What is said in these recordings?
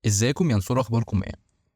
ازيكم يا نصور، اخباركم ايه؟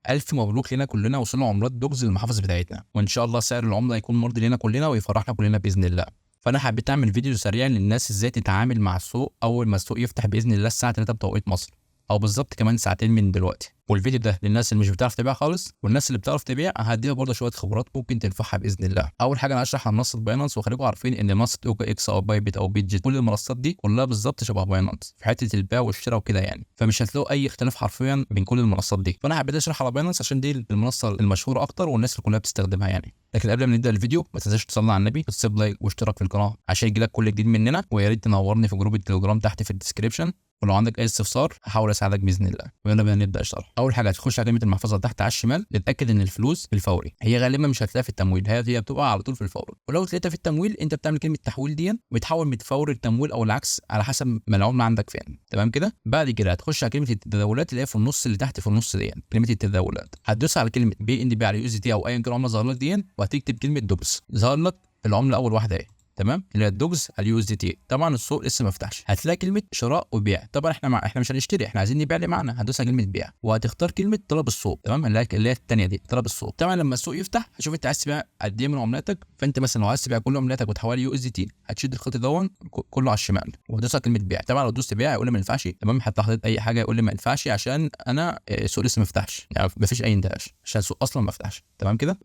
الف مبروك لنا كلنا، وصلنا عملات دوجز للمحافظ بتاعتنا، وان شاء الله سعر العملة يكون مرضي لنا كلنا ويفرحنا كلنا باذن الله. فانا حبيت اعمل فيديو سريع للناس ازاي تتعامل مع السوق اول ما السوق يفتح باذن الله الساعة 3 بتوقيت مصر، او بالظبط كمان ساعتين من دلوقتي. والفيديو ده للناس اللي مش بتعرف تبيع خالص، والناس اللي بتعرف تبيع هديها برضه شوية خبرات ممكن تنفعها باذن الله. اول حاجة انا هشرح عن منصة باينانس، وخليكم عارفين ان منصة OKX او بايبت او بيتجيت كل المنصات دي كلها بالظبط شبه باينانس في حتة البيع والشراء وكده يعني، فمش هتلاقوا اي اختلاف حرفيا بين كل المنصات دي. فانا حبيت اشرح على باينانس عشان دي المنصة المشهورة اكتر والناس اللي كلها بتستخدمها يعني. لكن قبل ما نبدا الفيديو ما تنساش تصلي على النبي وتسيب like واشتراك في القناة عشان يجيلك كل جديد مننا، ويا ريت تنورني في group التليجرام تحت في ال description، ولو عندك اي استفسار هحاول اساعدك باذن الله. ويلا بينا نبدا الشرح. اول حاجة هتخش على كلمة المحفظة تحت على الشمال، تتاكد ان الفلوس في الفوري. هي غالبا مش هتلاقيها في التمويل، هي بتبقى على طول في الفوري، ولو لقيتها في التمويل انت بتعمل كلمة تحويل دي بتحول من فوري لتمويل او العكس على حسب ما العملة عندك فين. تمام كده. بعد كده هتخش على كلمة التداولات اللي هي في النص اللي تحت في النص دي، كلمة التداولات هتدوس على كلمة BNB على USDT او ايا كان عمله ظهر لك دي، وهتكتب كلمة دوجز، ظهر لك العملة اول واحدة اهي. تمام، اللي هي الدوجز على ال USDT. طبعا السوق لسه ما فتحش، هتلاقي كلمة شراء وبيع. طبعا احنا مش هنشتري، احنا عايزين نبيع اللي معانا، هتدوس على كلمة بيع وهتختار كلمة طلب السوق. تمام، اللي هي الثانية دي طلب السوق. طبعا لما السوق يفتح هتشوف انت عايز تبيع قد ايه من عملاتك. فانت مثلا لو عايز تبيع كل عملاتك وتحولها USDT هتشد الخط دون كله على الشمال وهتدوس على كلمة بيع. طبعا لو دوست بيع يقول لي ما ينفعش. تمام، حتى حطيت اي حاجة يقول لي ما ينفعش عشان انا السوق لسه ما فتحش، يعني ما فيش اي انتعاش عشان السوق اصلا ما فتحش. تمام كده.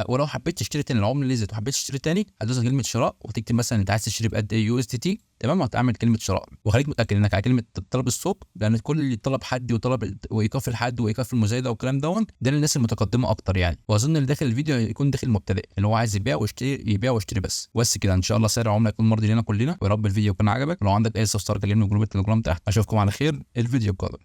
ولو حبيت تشتري تاني العملة نزلت وحبيت تشتري تاني هتدوس على كلمة شراء وتكتب مثلا انت عايز تشتري بقد ايه USDT. تمام، وهتعمل كلمة شراء، وخليك متاكد انك على كلمة طلب السوق، لان كل اللي طلب حد وطلب وايقاف الحد وايقاف المزايده والكلام دون ده للناس المتقدمة اكتر يعني. واظن اللي داخل الفيديو يكون داخل مبتدئ اللي هو عايز يبيع ويشتري، يبيع ويشتري بس كده. ان شاء الله سعر العملة يكون مرضي لنا كلنا، ويا رب الفيديو يكون عجبك. ولو عندك اي استفسار كلمني في group التليجرام تحت. اشوفكم على خير الفيديو القادم.